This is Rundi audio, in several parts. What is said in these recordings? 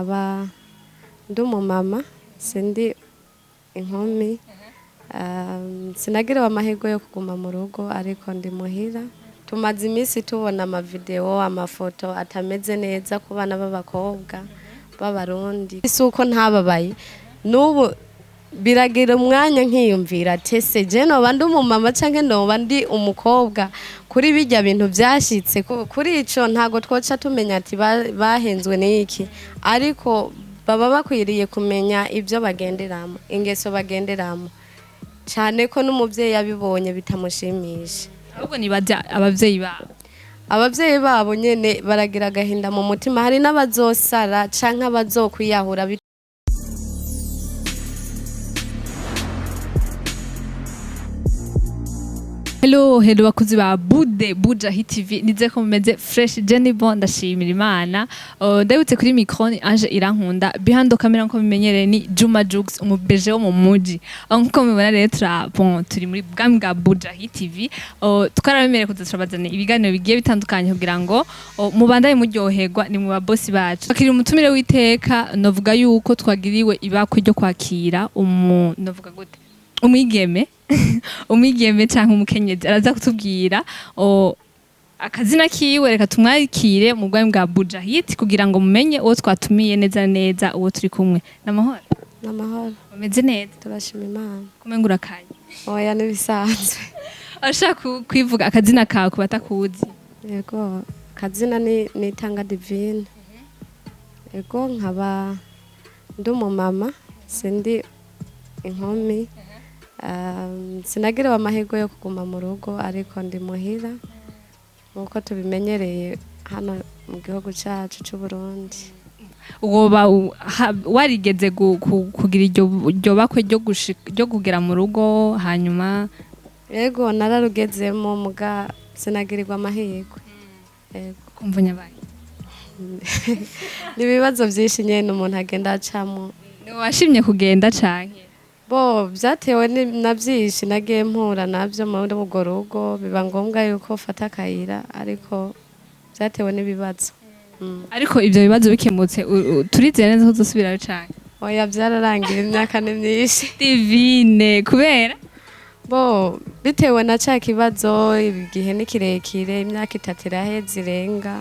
Nkaba ndi umumama, sindi inkumi, sinagiriwe amahirwe yo kuguma mu rugo ariko ndi muhira. Tumaze iminsi tubona amavideo, amafoto atameze neza ku bana b'abakobwa b'Abarundi. Si uko ntababaye, n'ubu biragira umwanya nkiyumvira ati ese je noba ndi umumama canke noba ndi umukobwa kuri birya bintu vyashitse. Kuri ico ntago twoca tumenya ati bahenzwe n'iki, ariko baba bakwiriye kumenya ivyo bagenderamo, ingeso bagenderamo, cane ko n'umuvyeyi abibonye bitamushimisha. Ahubwo nibaza abavyeyi babo. Abavyeyi babo nyene baragira agahinda mu mutima, hari n'abazosara canke abazokwiyahura. Hello, hello bakuzi ba Bude Buja Hit TV, nize ko mumeze fresh. Jenny Bon, ndashimira Imana. Ndabutse kuri micro ni Ange Irankunda, behind the camera nko bimenyereye ni Juma Jux, umubeje wo mu muji. Nkuko mubibona rero bon, turi muri bwami bwa Buja Hit TV. Twarabemereye kuza turabazanira ibiganiro bigiye bitandukanye kugira ngo mubandanye muryoherwa. Ni mu babosi bacu akiri umutumire w'iteka. Novuga yuko twagiriwe ibakwe ryo kwakira umu, novuga gute, umwigeme canke umukenyezi araza kutubwira akazina kiwe. Reka tumwakire mu bwami bwa Buja Hit kugira ngo mumenye uwo twatumiye neza na neza, uwo turi kumwe. N'amahoro? N'amahoro. Umeze neza? Turashima Imana. Kumenga urakanye. Oya, n'ibisanzwe. Ashaka kwivuga akazina kawe ku batakuzi. Yego, akazina ni Nitanga Divine. Yego, nkaba ndi umumama, sindi inkumi. Sinagiriwe amahirwe yo kuguma mu rugo ariko ndi muhira nk'uko tubimenyereye hano mu gihugu cacu c'u Burundi. Woba warigeze kugira iryo bakwe ryo kugera mu rugo hanyuma? Yego, nararugezemo muga sinagirirwa amahirwe. Yego. Kumva nyabaye. Ni ibibazo vyinshi nyene umuntu agenda acamwo. Washimye kugenda canke? Bo vyatewe na vyinshi nagiye mpura navyo muri urwo rugo, biba ngombwa yuko ufata akayira, ariko vyatewe n'ibibazo. Ariko ivyo bibazo bikemutse, turizeye neza ko uzosubirayo canke? Oya, vyararangiye, imyaka ni myinshi. Divine, kubera? Bo bitewe na ca kibazo, igihe ni kirekire, imyaka 3 iraheze irenga.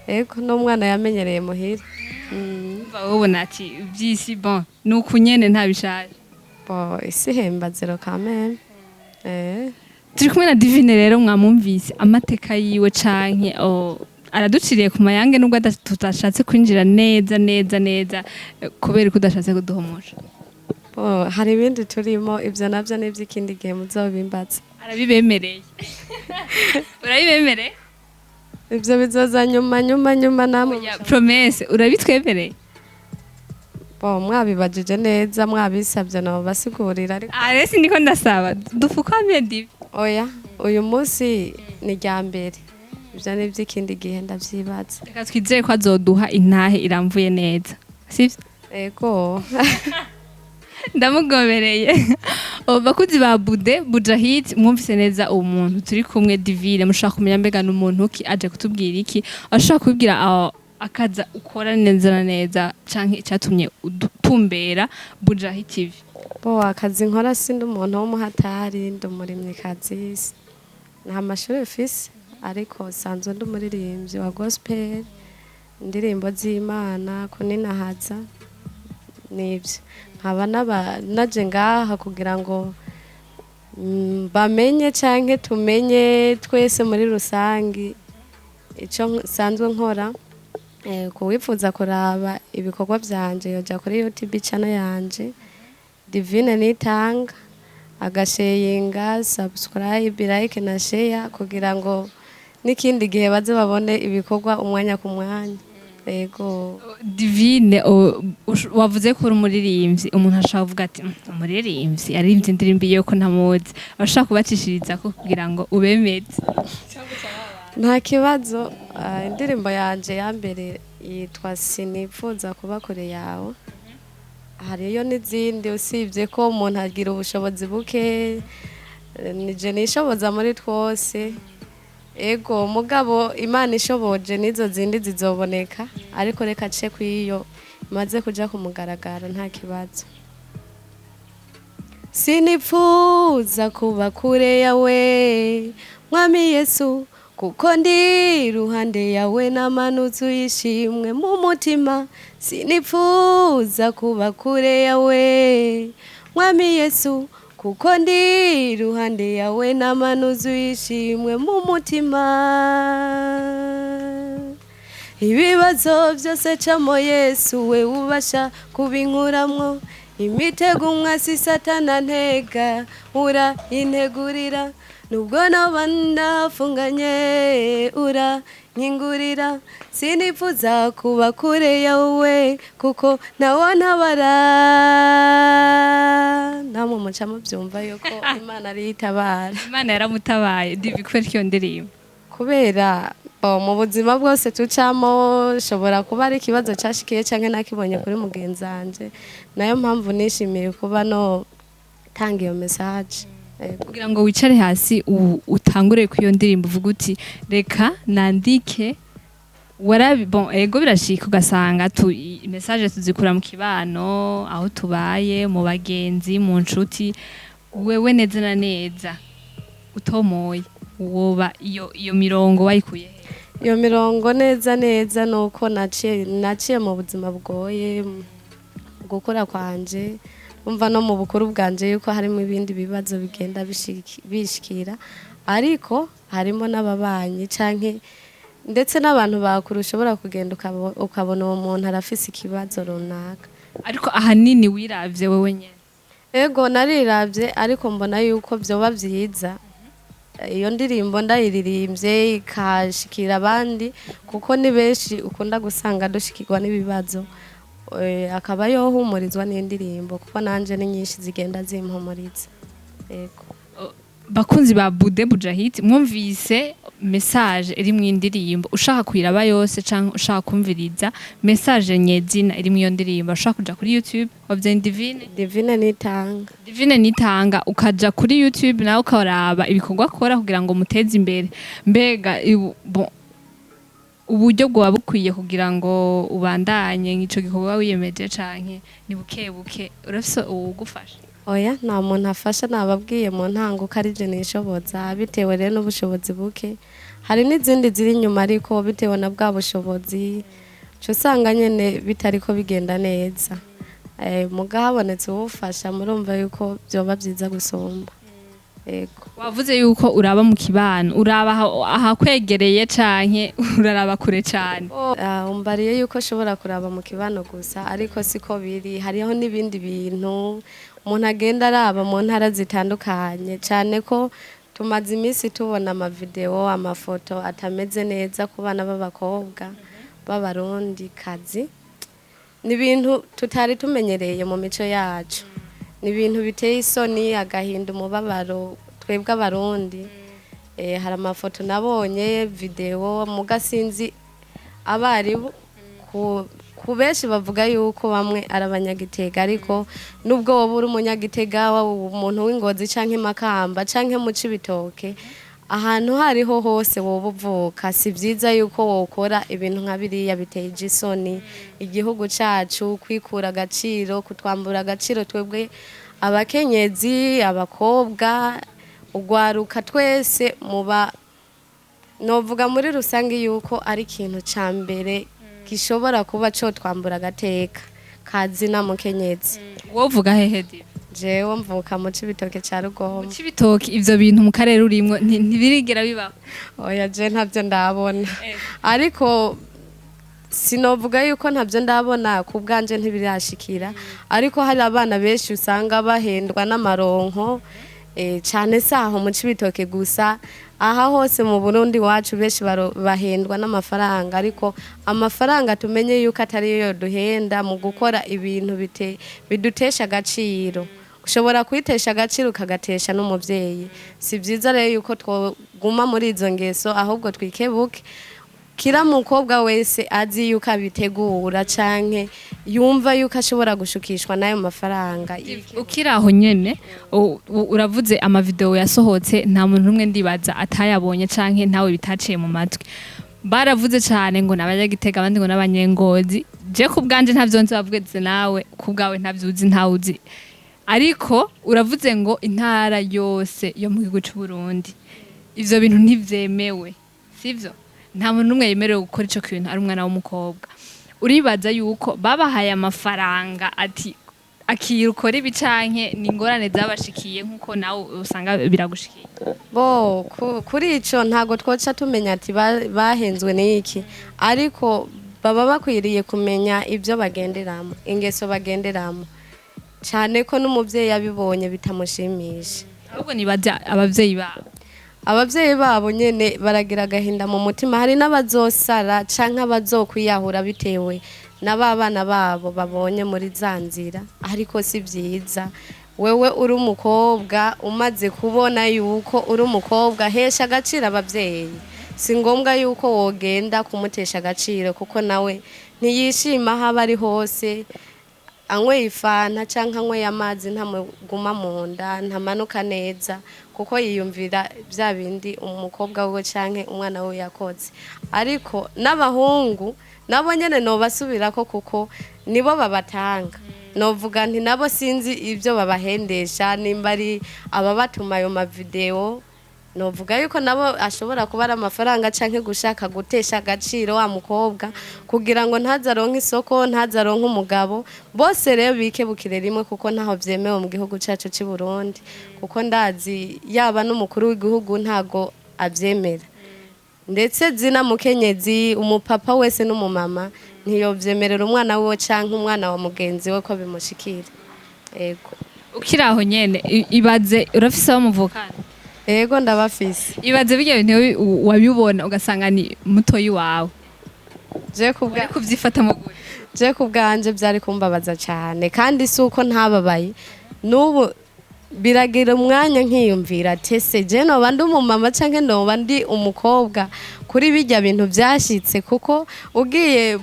Ego, n'umwana yamenyereye muhira. Umva wobona ati ivy'isi, bon, ni uku nyene, ntabishaje. Bo isi ihemba zero quand même. Turi kumwe na Divine rero, mwamumvise amateka yiwe canke araduciriye ku mayange, nubwo tutashatse kwinjira neza neza neza, kubera ko udashatse kuduhomosha. Bo hari ibindi turimo, ivyo navyo ni ivy'ikindi gihe muzobimbaza. Arabibemereye, urabibemereye? Ivyo bizoza nyuma nyuma nyuma namwe. Oya, promesse, urabitwemereye? Bo mwabibajije neza, mwabisabye, nabo basigurira, ariko Ah, rero ndiko ndasaba dupfukame, Divi. Oya, uyu munsi ni rya mbere, ivyo ni ivy'ikindi gihe ndavyibaza. Reka twizere ko azoduha intahe iramvuye neza, sivyo? Ego. Ndamugobereye. Bakuzi ba Bude Bujahid, mwumvise neza uwo muntu turi kumwe, Divine. Mushaka kumenya mbega n'umuntu ki, aje kutubwira iki, ashaka kubwira aho akaza ukora neza na neza canke icatumye utumbera Bujahid TV. Bo akazi nkora, sindi umuntu w'umuhatari, ndi umurimyikazi, nta mashuri mfise, ariko nsanzwe ndi umuririmbyi wa gospel, indirimbo z'Imana, kuninahaza, nibyo. Nkaba naje ngaha kugira ngo bamenye canke tumenye twese muri rusangi ico nsanzwe nkora. Kuwifuza kuraba ibikorwa vyanje yoja kuri YouTube channel yanje Divine Nitanga, agasheyinga, subscribe, like na share, kugira ngo n'ikindi gihe baze babone ibikorwa umwanya ku mwanya. Yego. Divine, wavuze ko uri umuririmbyi. Umuntu ashobora kuvuga ati: "Umuririmbyi aririmbye indirimbo iyo ko ntamuzi." Ashobora kubacishiriza ko kugira ngo ubemeze. Nta kibazo. Indirimbo yanje ya mbere yitwa Sinipfuza kuba kure yawe. Hariyo n'izindi, usibye ko umuntu agira ubushobozi buke, nije nishoboza muri twose. Ego, mugabo Imana ishoboje n'izo zindi zizoboneka, ariko reka ce kw'iyo. Maze kuja ku mugaragaro, nta kibazo. Sinipfuza kuba kure yawe, Mwami Yesu, kuko ndi iruhande yawe namanutse uyishimwe mu mutima. Sinipfuza kuba kure yawe, Mwami Yesu, kuko ndi iruhande yawe namanutse uyishimwe mu mutima. Ibibazo byose camo, Yesu we ubasha kubinkuramwo. Imitego umwasi Satana ntega, ura integurira. Nubwo noba ndafunganye, ura nkingurira. Sinifuza kuba kure yawe, kuko nawo ntabara. Namwe muca mubyumva yuko Imana ariyo itabara. Imana yaramutabaye. Divi, kubera iyo ndirimbo? Kubera bo, mu buzima bwose tucamo, shobora kuba ari ikibazo cyashikiye cyangwa nakibonye kuri mugenzi wanje. Nayo mpamvu nishimiye kuba no tanga iyo message. Yego. Kugira ngo wicare hasi utangure ku iyo ndirimbo, uvuga uti reka nandike, warabi bon, ego birashika ugasanga tu message tuzikura mu kibano aho tubaye, mu bagenzi, mu nshuti. Wewe neza na neza utomoye, woba iyo mirongo wayikuye he? Iyo mirongo neza neza ni uko naciye mu buzima bugoye mu gukura kwanje. Umva, no mu bukuru bwanje yuko harimo ibindi bibazo bigenda bishikira, ariko harimo n'ababanyi canke ndetse n'abantu bakuru ushobora kugenda ukabona uwo muntu arafise ikibazo runaka. Ariko ahanini wiravye wewe nyene? Ego, nariravye, ariko mbona yuko vyoba vyiza iyo ndirimbo ndayiririmbye ikashikira abandi, kuko ni benshi ukunda gusanga dushikirwa n'ibibazo. Akaba yohumurizwa n'indirimbo, kuko nanje ni nyinshi zigenda zimpumuriza. Ego. Bakunzi ba Bude Bujahid, mwumvise message iri mu indirimbo. Ushaka kuyiraba yose canke ushaka kumviriza message nyezina iri mu iyo ndirimbo, ushaka kuja kuri YouTube wavye Divine? Divine Nitanga. Divine Nitanga, ukaja kuri YouTube nawe ukaraba ibikorwa akora kugira ngo muteze imbere. Mbega bon, uburyo bwoba bukwiye kugira ngo ubandanye nk'ico gikorwa wiyemeje, canke ni buke buke, urafise uwugufasha? Oya, nta muntu afasha. Nababwiye mu ntango ko ari je nishoboza, bitewe rero n'ubushobozi buke. Hari n'izindi ziri inyuma, ariko bitewe na bwa bushobozi uca usanga nyene bitariko bigenda neza. Muga habonetse uwufasha, murumva yuko vyoba vyiza gusumba. Yego. Wavuze yuko uraba mu kibano, uraba ahakwegereye canke uraraba kure cane? Ah, umbariye yuko ushobora kuraba mu kibano gusa, ariko siko biri. Hariho n'ibindi bintu umuntu agenda araba mu ntara zitandukanye, cyane ko tumaze iminsi tubona amavideo, amafoto atameze neza ku bana b'abakobwa b'Abarundi kazi. Ni ibintu tutari tumenyereye mu mico yacu, ni ibintu biteye isoni, agahinda, umubabaro twebwe Abarundi. Hari amafoto nabonye, video, muga sinzi abaribu. Ku benshi bavuga yuko bamwe ari Abanyagitega, ariko nubwo woba uri Umunyagitega, waba umuntu w'Ingozi canke Makamba canke mu Cibitoke, ahantu hariho hose woba uvuka, si vyiza yuko wokora ibintu nka biriya biteye isoni igihugu cacu, kwikura agaciro, kutwambura agaciro twebwe abakenyezi, abakobwa, ugwaruka twese. Muba novuga muri rusange yuko ari ikintu ca mbere gishobora kuba cotwambura agateka kazina mukenyezi. Wovuga hehe, Divi? Jewe mvuka mu Cibitoke ca Rugombo. Mu Cibitoke, ivyo bintu mu karere urimwo ntibirigera bibaho? Oya, je ntavyo ndabona, ariko sinovuga yuko ntabyo ndabona ku bwanje, ntibirashikira, ariko hari abana benshi usanga bahendwa n'amaronko, cane saho mu Cibitoke gusa, aha hose mu Burundi wacu benshi bahendwa n'amafaranga. Ariko amafaranga tumenye yuko atari yo duhenda mu gukora ibintu bidutesha agaciro. Ushobora kwitesha agaciro ukagatesha n'umuvyeyi. Si vyiza rero yuko twoguma muri izo ngeso, ahubwo twikebuke. Kira mukobwa wese azi yuko abitegura canke yumva yuko ashobora gushukishwa n'ayo mafaranga. Ukiri aho nyene, uravuze amavideo yasohotse, nta muntu n'umwe ndibaza atayabonye canke ntawe bitaciye mu matwi. Baravuze cane ngo n'Abanyagitega, abandi ngo n'Abanyengozi. Je ku bwanje ntavyo nzi, bavuze nawe ku bwawe ntavyo uzi, ntawe uzi, ariko uravuze ngo intara yose yo mu gihugu c'u Burundi ivyo bintu ntivyemewe, sivyo? Nta muntu n'umwe yemerewe gukora ico kintu ari umwana w'umukobwa. Uribaza yuko babahaye amafaranga ati akira ukora ibi, canke ni ingorane zabashikiye nkuko nawe usanga biragushikiye? Bo kuri ico ntago twoca tumenya ati bahenzwe n'iki, ariko baba bakwiriye kumenya ibyo bagenderamo, ingeso bagenderamo, cyane ko n'umubyeyi abibonye bitamushimisha. Ahubwo nibaza abavyeyi babo. Ababyeyi babo nyene baragira agahinda mu mutima. Hari n'abazosara canke abazokwiyahura bitewe na ba bana babo babonye muri za nzira. Ariko si vyiza. Wewe uri umukobwa, umaze kubona yuko uri umukobwa, hesha agaciro abavyeyi. Si ngombwa yuko wogenda kumutesha agaciro, kuko nawe ntiyishima aho aba ari hose. Anyweye ifanta cyangwa anyweye amazi ntamuguma mu nda, ntamanuka neza, kuko yiyumvira bya bindi umukobwa we cyangwa umwana we yakoze. Ariko n'abahungu nabo nyene nobasubirako, kuko nibo babatanga. Novuga nti nabo sinzi ibyo babahendesha, nimba ari ababatuma ayo mavideo. Novuga yuko nabo ashobora kuba ari amafaranga canke gushaka gutesha agaciro wa mukobwa kugira ngo ntaze aronke isoko, ntaze aronke umugabo. Bose rero bikebukire rimwe, kuko ntaho vyemewe mu gihugu cacu c'i Burundi, kuko ndazi yaba n'umukuru w'igihugu ntago avyemera, ndetse zina mukenyezi, umupapa wese n'umumama ntiyovyemerera umwana wiwe canke umwana wa mugenzi we ko bimushikira. Ego. Ukiri aho nyene, ibaze urafise abo muvukana? Ego, ndabafise. Ibaze birya bintu wabibona ugasanga ni mutoyi wawe. Je kubwa Wari kuvyifata mu gute? Je ku bwanje byari kumbabaza cyane, kandi si uko ntababaye n'ubu. Biragira umwanya nkiyumvira tese je noba ndi umumama canke noba ndi umukobwa kuri bijya bintu byashitse, kuko ugiye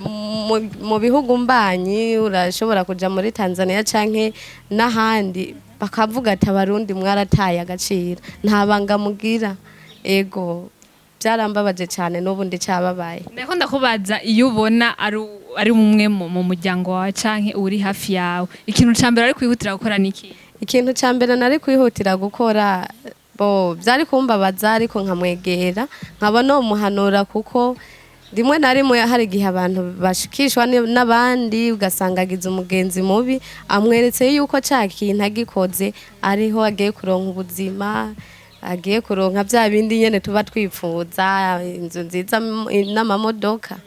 mu bihugu mbanyi, urashobora kuja muri Tanzania canke n'ahandi, bakavuga ati abarundi mwarataye agaciro, nta banga mugira. Ego, byarambabaje cyane, n'ubu ndicyababaye. Ndako ndakubaza, iyo ubona ari umwe mu muryango wawe canke uri hafi yawe, ikintu ca mbere ari kwihutira gukora niki? Ikintu cya mbere nari kwihutira gukora, bo byari kumbabaza, ariko nkamwegera nkaba nomuhanura, kuko rimwe na rimwe hari igihe abantu bashikishwa n'abandi, ugasanga agize umugenzi mubi amweretse yuko ca kintu agikoze ariho agiye kuronka ubuzima, agiye kuronka bya bindi nyene tuba twipfuza, inzu nziza n'amamodoka.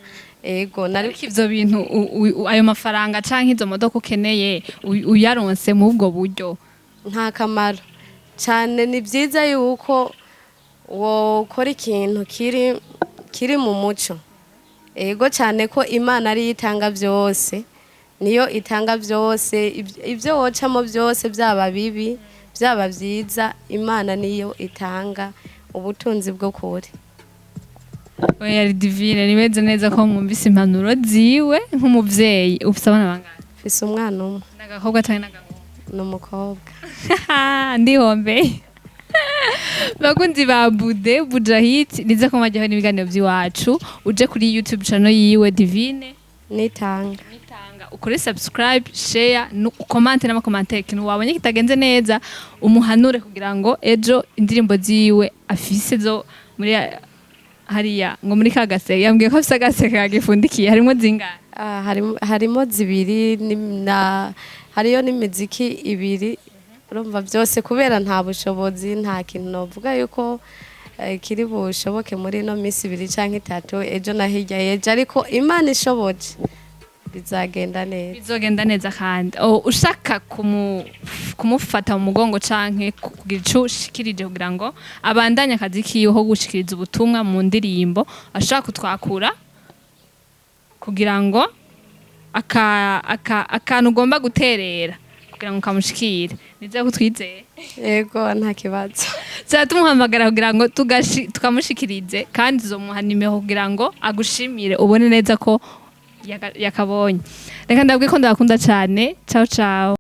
Ego, nari Ariko ivyo bintu ayo mafaranga canke izo modoka ukeneye uyaronse mu ubwo buryo? Nta kamaro cyane. Ni byiza yuko wokora ikintu kiri mu muco. Ego, cyane ko Imana ariyo itanga byose, niyo itanga byose. Ibyo wocamo byose, byaba bibi, byaba byiza, Imana niyo itanga ubutunzi bwo kure. Oya Divine, nimeze neza ko mwumvise impanuro ziwe nk'umuvyeyi. Ufise abana bangahe? Mfise umwana umwe. N'agakobwa canke n'agahungu? Ni umukobwa. Ndihombeye. Bakunzi ba Bude Bujahit, nize ko majyaho n'ibiganiro by'iwacu, uje kuri YouTube channel yiwe Divine Nitanga. Nitanga, ukore subscribe, share, ucommente n'amacommentaire. Ikintu wabonye kitagenze neza umuhanure, kugira ngo ejo indirimbo ziwe afise zo muri hariya ngo muri ka gaseke, yambwiye ko afise agaseke kagifundikiye, harimo zingahe? Ah, harimo zibiri na hariyo n'imiziki ibiri. Urumva byose kubera nta bushobozi, nta kintu novuga yuko kiri bushoboke muri ino minsi 2 canke 3, ejo na hirya y'ejo, ariko Imana ishoboje bizagenda neza. Bizogenda neza. Kandi ushaka kumufata mu mugongo canke kugira ico ushikirije kugira ngo abandanye akazi kiwe ko gushikiriza ubutumwa mu ndirimbo, ashaka kutwakura kugira ngo akantu ugomba guterera kugira ngo kamushikire, nizere ko twizeye. Yego, nta kibazo. Tuba tumuhamagara kugira ngo tukamushikirize, kandi tuzomuha nimero kugira ngo agushimire, ubone neza ko yakabonye. Reka ndabwiye ko ndabakunda cyane. Ciao ciao.